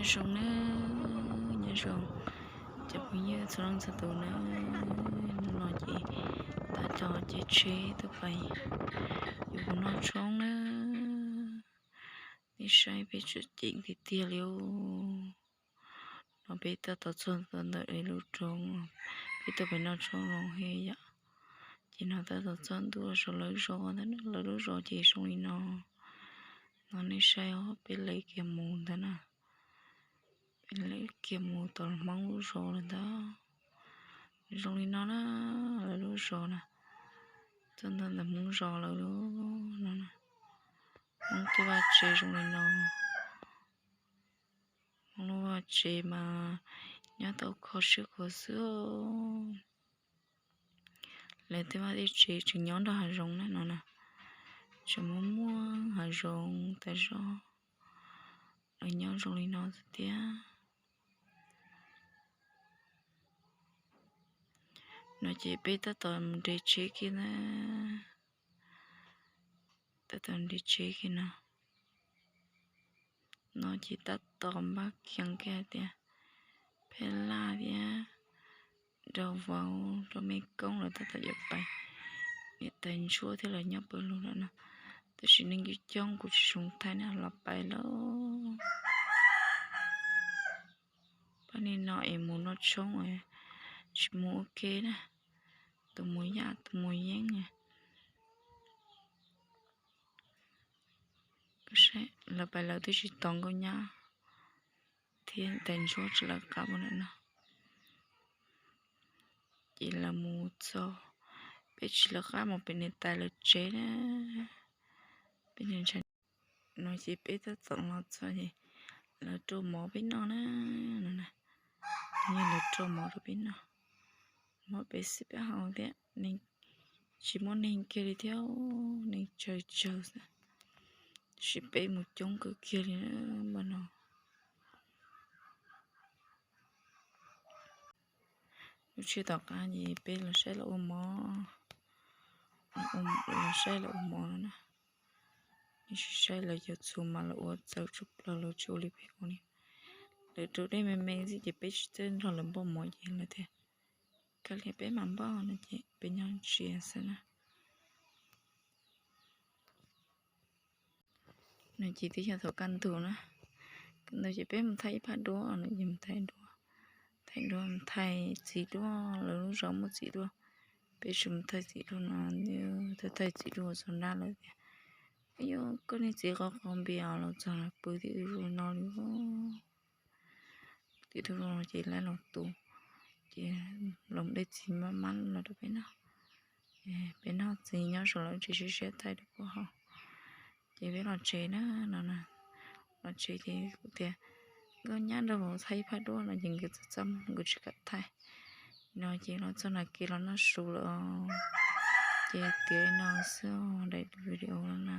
Nyob zoo nawb, nyob zoo cov phooj ywg txhua leej txhua tus nawb. Hnub no ces tab tom caij tsheb tuaj pais yuav mus noj tshoob nawb. Nej saib peb tseem ceeb tiag tiag li os. No peb tab tom txog ntawm lub roob, peb tuaj pais noj tshoob zoo heev yom. Ces no tab tom txog ntua saum lawv zos ntag, lawv lub zos ces zoo li no. No nej saib os, peb lawv kiag mus ntag na. Peb lawv kiag mus tom Hmoob lub zos lawm ntag. Zoo li no na, lawv lub zos na, txog ntua ntawm Hmoob zos lawm no. Hmoob tej vaj tsev zoo li no. Hmoob lub vaj tsev mas nyob tau kho siab khuav xwb. Lawv tej vaj tej tsev tseem nyob nrog hav zoov na no na, tseem muaj muaj hav zoov tas zog. Lawv nyob zoo li no tiag. No ces peb tab tom mus nres tsheb kiag na. Tab tom nres tsheb kiag no. No ces tab tom npaj khiav kiag tias, Phaj Laj thiab Dau Vauv rau Mej Koob lawv tab tom yuav pais. Niam tais Ntsuab thiab lawv nyob pawg lug lawm no, tab sis neeg coob coob kuv tsis zoo thaij na, los pais lawm. Pab li no es mus noj tshoob tsis mus ua ke na, tus mus yaj tus mus yeeb. Lawv pais lawv twb tsis tos Nkauj Nyab thiab Tais Ntsuab tsis lawv qab mus lawm no. Ces lawv mus txog, peb tsis lawv qab mus pem niam tais lawv tsev na. Peb ntshai ntshai no ces peb tab tom los txog ces lawv rau mov peb noj na. Yog lawv rau mov rau peb noj, mov peb xib peb haus thiab, tsis muaj neeg kiag li thiab, neeg tsawg tsawg xwb. Tab sis peb mus coob kawg kiag li npaj no. Lub tsiab tom qab ces peb los saib lawv ua mov, los saib lawv ua mov no na. Tab sis saib lawv cov txhuv mas lawv ua txawv tshaj plaws, lawv tsis ua li peb ua li. Lawv rau dej me me xwb ces peb tsis txawj nrog lawv npaj mov ces lawv tias, Kawg li peb mam npaj no ces peb nyob ntsia xwb na. No ces twb yog thaum kaj ntug na, kaj ntug ces peb mus thaij ib phab duab no ces mus thaij duab, thaij duab mus thaij txiv duab, lawv lub zos muaj txiv duab. Peb tsis mus thaij txiv duab no, thaij txiv duab txog nrab lawv tias, Yog koj niag txiv qhov qhov npias los txog pw tim tus zoo no li. Tim tus zoo no ces lawv los tu, ces los dej txiv mab mab los rau peb noj. Peb noj txiv nyob saum lawv tsev siab siab thaij rau pub haus. Ces peb los tsev na no, los tsev ces kuv tias, Nkauj Nyab nrog vauv thaij ib phab duab no ces nkawd txaj txaj muag nkawd tsis kam thaij. No ces los txog nram kev los noj su lawm. Ces tiav li no xwb daim video no na.